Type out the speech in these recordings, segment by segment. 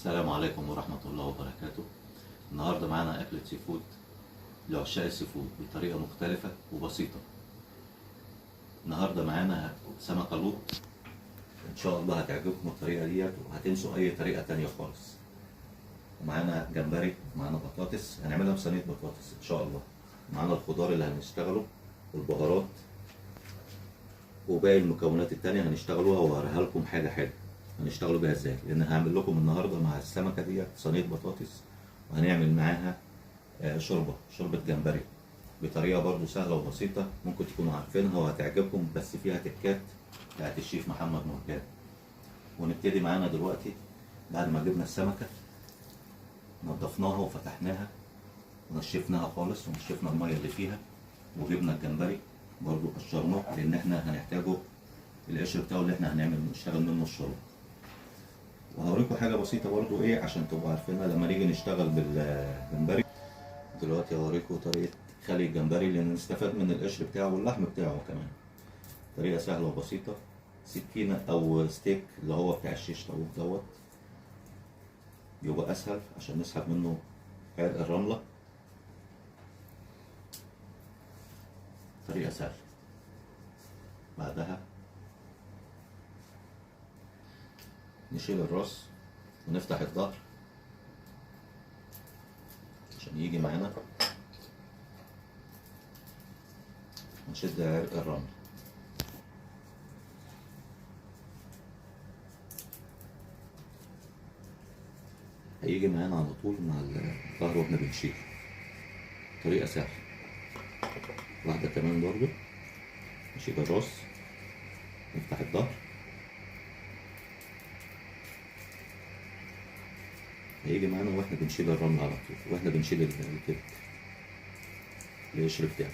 السلام عليكم ورحمة الله وبركاته. النهاردة معانا أكلة seafood لعشاق ال seafood بطريقة مختلفة وبسيطة. النهاردة معانا سمكة لوط، إن شاء الله هتعجبكم الطريقة ديت وهتنسوا أي طريقة تانية خالص. ومعانا جمبري، ومعانا بطاطس، هنعملها بصينية بطاطس إن شاء الله. معانا الخضار اللي هنشتغله والبهارات وباقي المكونات التانية هنشتغلوها وهوريها لكم حاجة حاجة هنشتغلوا بيها ازاي، لان هعمل لكم النهارده مع السمكة ديت صينية بطاطس، وهنعمل معاها شوربة جمبري بطريقة برضو سهلة وبسيطة، ممكن تكونوا عارفينها وهتعجبكم، بس فيها تكات بتاعت الشيف محمد مرجان. ونبتدي معانا دلوقتي. بعد ما جبنا السمكة نضفناها وفتحناها ونشفناها خالص ونشفنا المية اللي فيها، وجبنا الجمبري برضو قشرناه لان احنا هنحتاجه القشر بتاعه اللي احنا هنعمل نشتغل منه الشوربة. وهوريكم حاجة بسيطة برضو ايه عشان تبقوا عارفينها لما نيجي نشتغل بالجمبري. دلوقتي هوريكم طريقه خلي الجمبري لان نستفاد من القشر بتاعه واللحم بتاعه كمان. طريقه سهلة وبسيطة، سكينة او ستيك اللي هو بتاع الشيش طاووق دوت يبقى اسهل عشان نسحب منه عرق الرملة. طريقه سهلة. بعدها نشيل الراس ونفتح الظهر عشان يجي معانا، ونشد عرق الرمل. هيجي معانا على طول مع الظهر واحنا بنشيل. طريقة سهلة. واحدة كمان برضو، نشيل الراس نفتح الظهر، هيجي معانا واحنا بنشيل الرمل على طول، واحنا بنشيل الكبد القشر بتاعه.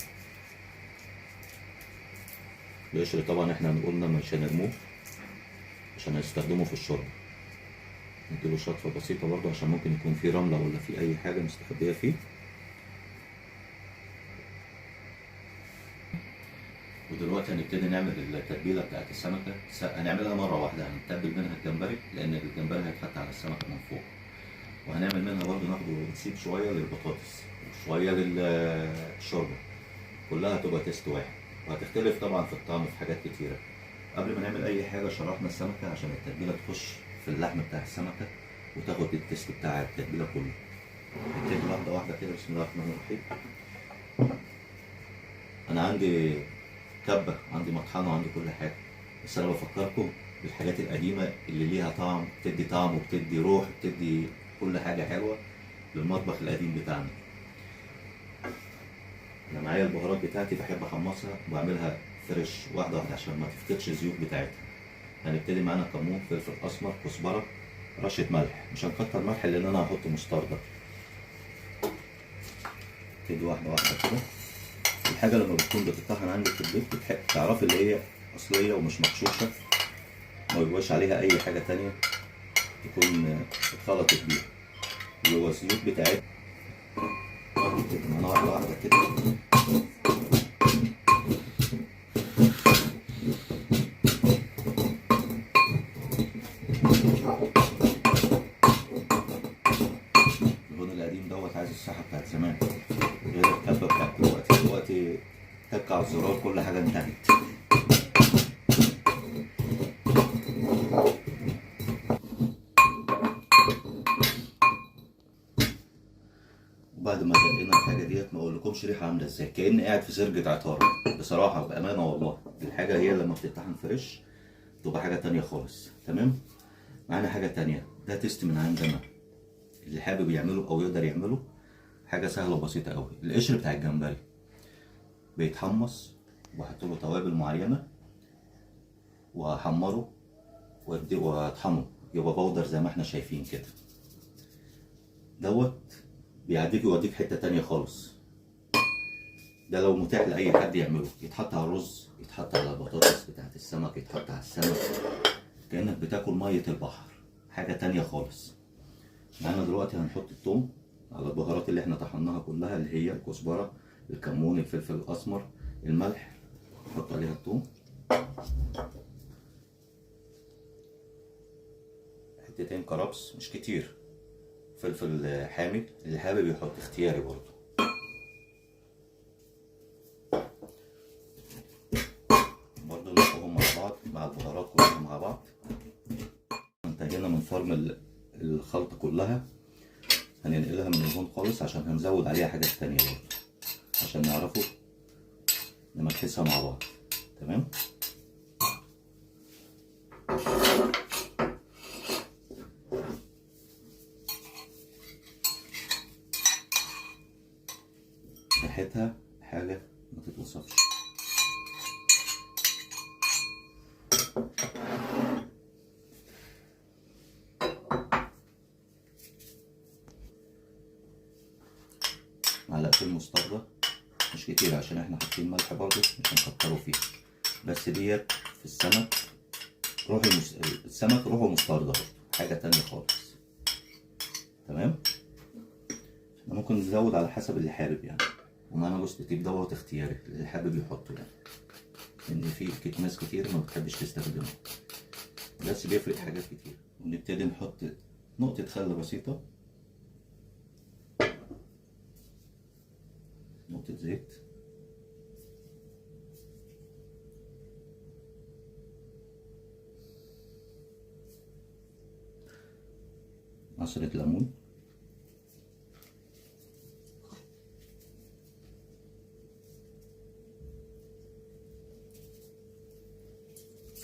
القشر طبعا احنا قلنا مش هنرموه عشان هنستخدمه في الشوربة. نديله شطفه بسيطة برضو عشان ممكن يكون فيه رملة ولا فيه اي حاجة مستخبيه فيه. ودلوقتي هنبتدي نعمل التتبيله بتاعت السمكة. هنعملها مرة واحدة، هنتبل منها الجمبري لان الجمبري هيتحط على السمكة من فوق، وهنعمل منها برضو ناخده نسيب شوية للبطاطس وشوية للشوربه، كلها هتبقى taste واحد وهتختلف طبعا في الطعم في حاجات كتيرة. قبل ما نعمل اي حاجة شرحنا السمكة عشان التتبيله تخش في اللحم بتاع السمكة وتاخد ال taste بتاع التتبيله كله. نبتدي واحدة واحدة كده. بسم الله الرحمن الرحيم. انا عندي كبه، عندي مطحنه، وعندي كل حاجة، بس انا بفكركم بالحاجات القديمة اللي ليها طعم، بتدي طعم وبتدي روح، بتدي كل حاجة حلوة للمطبخ القديم بتاعنا. انا معايا البهارات بتاعتي، بحب احمصها وبعملها fresh واحدة واحدة عشان ما تفقدش الزيوت بتاعتها. هنبتدي معانا كمون، فلفل اسمر، كزبره، رشه ملح. مش هنكتر ملح لان انا هحط مستردة. نبتدي واحدة واحدة كده. الحاجة لما بتكون بتطحن عندك في البيت بتحب تعرفي اللي هي اصلية ومش مغشوشه، ما بيبقاش عليها اي حاجة تانية تكون اتخلطت بيها، اللي هو الزيوت بتاعتها. نبتدي معانا واحدة واحدة كده. الهون القديم دوت عايز الصحة بتاعت زمان، غير الكبه بتاعت دلوقتي. دلوقتي تك على الزرار كل حاجة انتهت. وبعد ما دقينا الحاجة ديت ما اقولكمش ريحه عامله ازاي، كأني قاعد في سرجة عطاره بصراحة، بامانه والله. الحاجة هي لما بتطحن fresh تبقى حاجة تانية خالص. تمام. معانا حاجة تانية، ده taste من عندنا، اللي حابب يعمله او يقدر يعمله، حاجة سهلة وبسيطة قوي. القشر بتاع الجمبري بيتحمص، وبحط له توابل معينة واحمره واطحنه يبقى powder زي ما احنا شايفين كده. دوت بيعديك ويوديك حتة تانية خالص. ده لو متاح لاي حد يعمله، يتحط على الرز، يتحط على البطاطس بتاعت السمك، يتحط على السمك، كانك بتاكل مية البحر، حاجة تانية خالص. معانا دلوقتي هنحط الثوم على البهارات اللي احنا طحناها كلها، اللي هي الكزبره، الكمون، الفلفل الاسمر، الملح. نحط عليها الثوم، حتتين كرفس مش كتير، فلفل حامي اللي حابب يحط اختياري برضه. برضه نحطهم مع بعض مع البهارات كلها مع بعض. انتهينا من فرم الخلطة كلها، هننقلها من الهون خالص عشان هنزود عليها حاجات تانية برضه عشان نعرفوا نمكسها مع بعض. تمام. ريحتها حاجة ما تتوصفش. معلقتين مستردة مش كتير عشان احنا حاطين ملح برضه مش هنكتره فيه، بس ديت في السمك روح السمك روحه مستردة برضه حاجة تانية خالص. تمام. احنا ممكن نزود على حسب اللي حابب يعني، ومعانا جوز الطيب دوت اختياري اللي حابب يحطه يعني، لان في ناس كتير ما بتحبش تستخدمه، بس بيفرق حاجات كتير. ونبتدي نحط نقطة خل بسيطة، نقطة زيت، عصرة ليمون،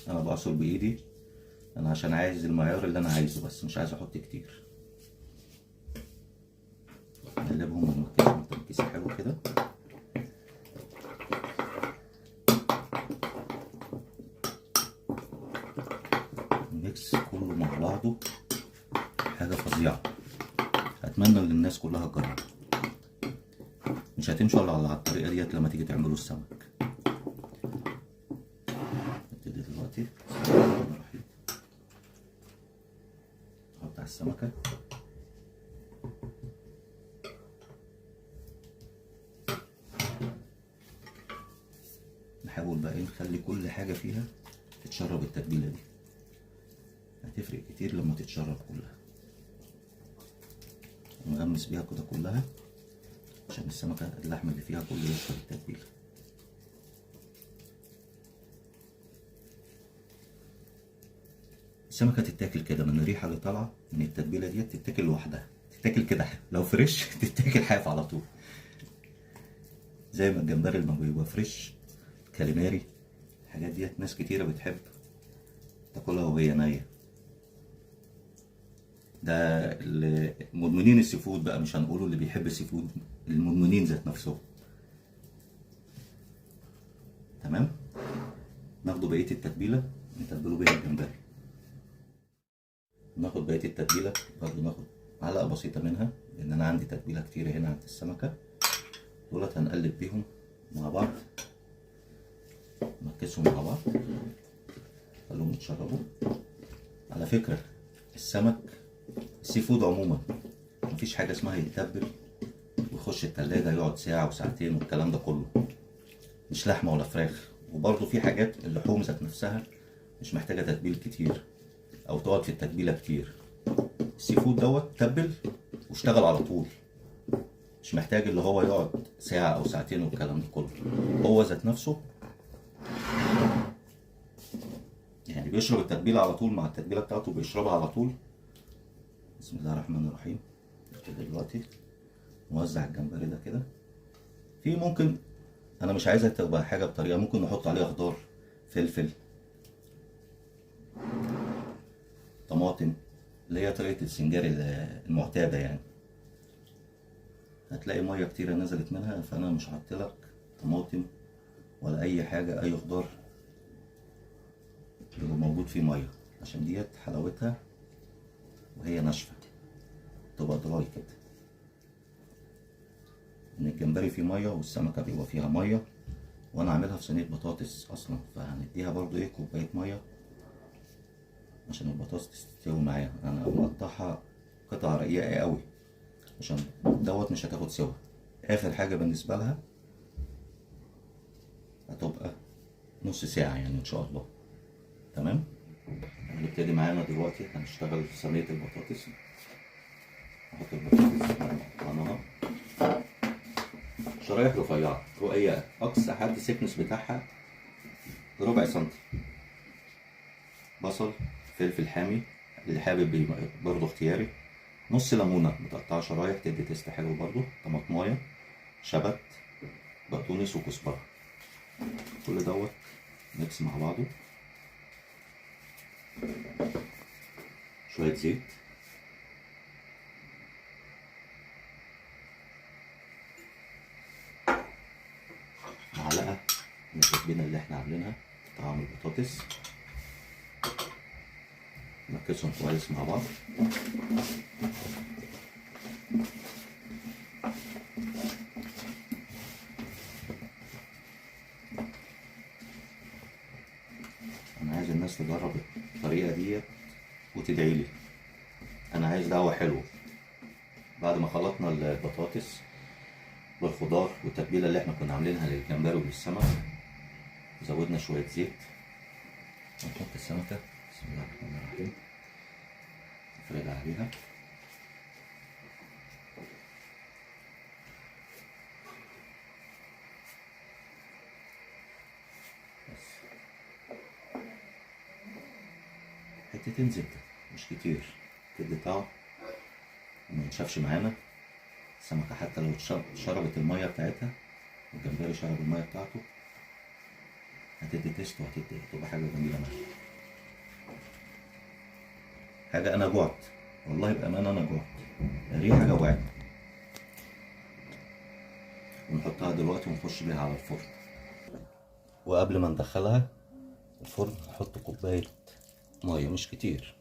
انا بعصر بايدي انا عشان عايز المعيار اللي انا عايزه، بس مش عايز احط كتير. نقلبهم ونمكسهم تمكيسه حلو كده. الميكس كله مع بعضه حاجة فظيعة، اتمنى ان الناس كلها تجربها. مش هتمشوا على الطريقة ديت لما تيجي تعملوا السمك. نبتدي دلوقتي بسم الله الرحمن الرحيم، نحط على السمكة نحاول بقى نخلي كل حاجة فيها تتشرب التتبيله دي، هتفرق كتير لما تتشرب كلها. نغمس بيها كده كلها عشان السمكة اللحم اللي فيها كله يشرب التتبيله. السمكة تتاكل كده من الريحة اللي طالعه من التتبيله دي، تتاكل لوحدها، تتاكل كده لو fresh تتاكل حاف على طول، زي ما الجمبري لما بيبقى fresh، كاليماري، الحاجات ديت ناس كتيرة بتحب تاكلها وهي نيه. ده مدمنين ال seafood بقى، مش هنقوله اللي بيحب ال seafood، المدمنين ذات نفسهم. تمام. ناخده بقية التتبيله نتبله بيها الجمبري. ناخد بقية التتبيله برضو، ناخد معلقه بسيطة منها لان انا عندي تتبيله كتير هنا عند السمكة. دولت هنقلب بيهم مع بعض، نمكسهم مع بعض، خلوهم يتشربوا. على فكرة السمك ال seafood عموما مفيش حاجة اسمها يتبل ويخش التلاجة يقعد ساعة وساعتين والكلام ده كله، مش لحمه ولا فراخ. وبرضو في حاجات اللحوم ذات نفسها مش محتاجه تتبيل كتير او تقعد في التتبيله كتير. ال seafood دوت تبل واشتغل على طول، مش محتاج اللي هو يقعد ساعة او ساعتين والكلام ده كله. هو ذات نفسه يعني بيشرب التتبيله على طول، مع التتبيله بتاعته بيشربها على طول. بسم الله الرحمن الرحيم. دلوقتي نوزع الجمبري ده كده. في ممكن انا مش عايزها تبقى حاجة بطريقة، ممكن نحط عليها خضار، فلفل، طماطم، اللي هي طريقه السنجاري المعتادة يعني. هتلاقي مية كتيرة نزلت منها، فانا مش هحط لك طماطم ولا اي حاجة، اي خضار يبقى موجود فيه مية، عشان ديت حلاوتها وهي ناشفة تبقى دراي كده. ان الجمبري فيه مية والسمكه بيبقى فيها مية، وانا عاملها في صينية بطاطس اصلا، فهنديها برضو ايه كوباية مية عشان البطاطس تستوي معايا. انا مقطعها قطع رقيقه قوي عشان دوت مش هتاخد سوا. اخر حاجة بالنسبة لها هتبقى نص ساعة يعني ان شاء الله. تمام. نبتدي معانا دلوقتي هنشتغل في صينية البطاطس. نحط البطاطس قطعناها شرايح رفيعة رقيقة، أقصى حد سكنس بتاعها ربع سنتي. بصل، فلفل حامي اللي حابب برضه اختياري، نص ليمونة متقطعة شرايح تدي taste حلو برضه، طماطماية، شبت، بقدونس وكزبرة. كل دوت mix مع بعضه. شوية زيت، معلقة من التتبيلة اللي احنا عاملينها طعم البطاطس، نركزهم كويس مع بعض. انا عايز الناس تجرب الطريقة دي وتدعي لي، انا عايز دعوة حلوة. بعد ما خلطنا البطاطس والخضار والتتبيلة اللي احنا كنا عاملينها للجمبري وللسمك، زودنا شوية زيت. نحط السمكة، بسم الله الرحمن الرحيم، نفردها عليها. بس حتتين زبدة مش كتير، تدي طعم وما ينشفش معانا السمكة. حتى لو شربت المية بتاعتها والجمبري شرب المية بتاعته هتدي تيست وهتدي هتبقى حاجة جميلة معانا. حاجة أنا جوعت والله بأمانة، أنا جوعت، الريحة جوعتني. ونحطها دلوقتي ونخش بيها على الفرن. وقبل ما ندخلها الفرن نحط كوباية مية مش كتير،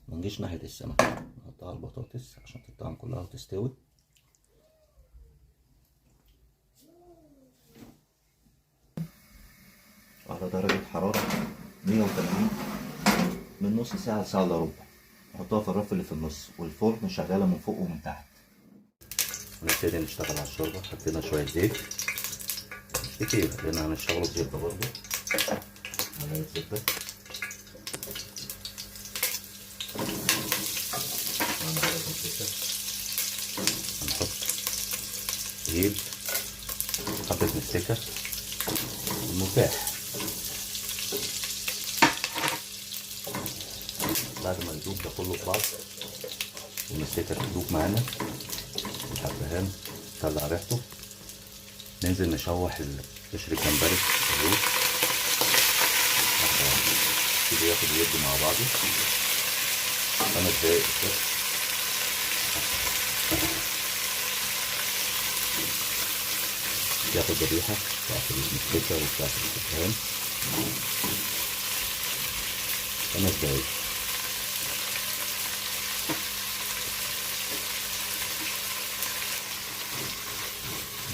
ما نجيش ناحية السمك، نحطها على البطاطس عشان تطعم كلها وتستوي. على درجة حرارة 180 من نص ساعة لساعة إلا ربع. نحطها في الرف اللي في النص، والفرن شغالة من فوق ومن تحت. ونبتدي نشتغل على الشوربة. حطينا شوية زيت مش كتير لأن هنشتغله بزبدة برضه، معلقة زبدة، هنحط هيل، حبة مستكة، المتاح. بعد ما يدوب ده كله في بعض والمستكة تدوب معانا والحبهان طلع ريحته، ننزل نشوح قشر الجمبري الروس واحدة واحدة، يبتدي ياخد ويدي مع بعضه 5 دقايق بالظبط. ياخد الريحة بتاعت المستكة وبتاعت الحبهان 5 دقايق.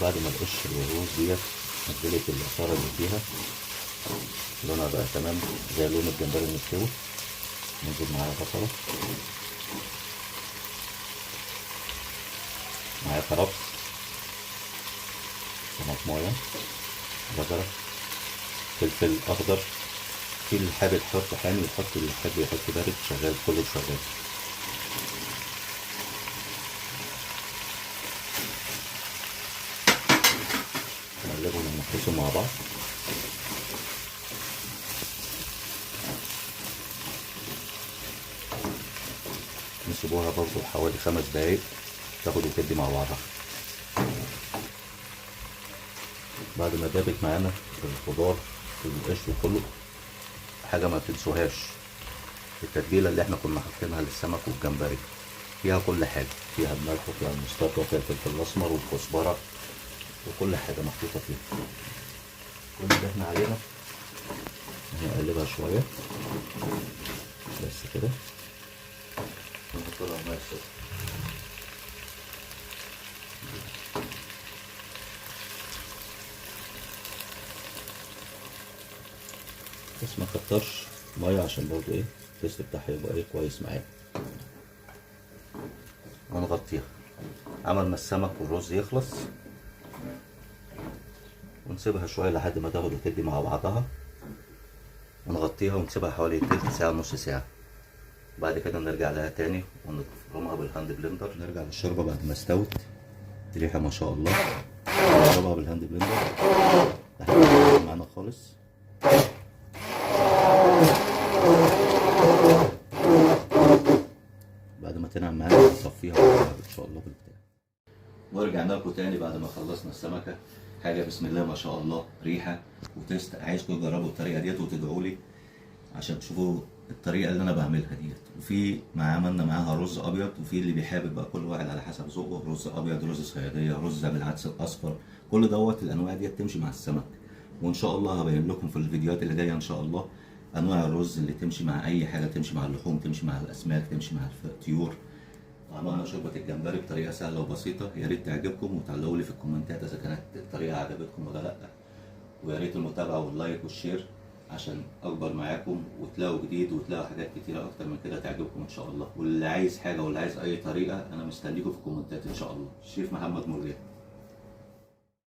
بعد ما القشر والروز ديت نزلت العصارة اللي فيها، لونها بقى تمام زي لون الجمبري المستوي. ننزل معاها بصلة، معايا كرفس، طماطماية، جزرة، فلفل أخضر. في اللي حابب يحط حامي يحط، اللي حابب يحط بارد، شغال كله شغال. نقلبهم ونحطهم مع بعض. نسيبوها برضو حوالي 5 دقايق تاخد وتدي مع بعضها. بعد ما دابت معانا الخضار والقشر كله، حاجة ما تنسوهاش، التتبيلة اللي احنا كنا حاطينها للسمك والجمبري فيها كل حاجة، فيها الملح وفيها المستردة وفيها الفلفل الأسمر والكزبرة وكل حاجة محطوطة فيها. كل اللي احنا علينا هنقلبها شوية بس كده، ونحط لها مية سخنة. بس ما كترش مية عشان برضو ايه التيست بتاعها يبقى ايه كويس معانا. ونغطيها عمل ما السمك والرز يخلص، ونسيبها شوية لحد ما تاخد وتدي مع بعضها. ونغطيها ونسيبها حوالي تلت ساعة نص ساعة. بعد كده نرجع لها تاني ونفرمها بال hand blender. نرجع للشوربه بعد ما استوت، ريحه ما شاء الله. نضربها بال hand blender لحد ما معانا خالص. بعد ما تنعم معانا نصفيها ان شاء الله بالبتاع. ورجعنا لكم تاني بعد ما خلصنا السمكة. حاجة بسم الله ما شاء الله، ريحه و taste. عايزكم تجربوا الطريقة ديت وتدعوا لي عشان تشوفوا الطريقة اللي انا بعملها ديت. وفي مع عملنا معاها رز ابيض، وفي اللي بيحابب بقى كل واحد على حسب ذوقه، رز ابيض، رز صياديه، رز بالعدس الاصفر، كل دوت الانواع ديت تمشي مع السمك. وان شاء الله هبين لكم في الفيديوهات اللي جاية ان شاء الله انواع الرز اللي تمشي مع اي حاجة، تمشي مع اللحوم، تمشي مع الاسماك، تمشي مع الطيور. عملنا شوربة الجمبري بطريقة سهلة وبسيطة، يا ريت تعجبكم وتعلقوا لي في الكومنتات اذا كانت الطريقة عجبتكم ولا لا. ويا ريت المتابعة وال like وال share عشان اكبر معاكم وتلاقوا جديد وتلاقوا حاجات كتيرة اكتر من كده تعجبكم ان شاء الله. واللي عايز حاجة واللي عايز اي طريقه انا مستنيكم في الكومنتات ان شاء الله. الشيف محمد مرجان.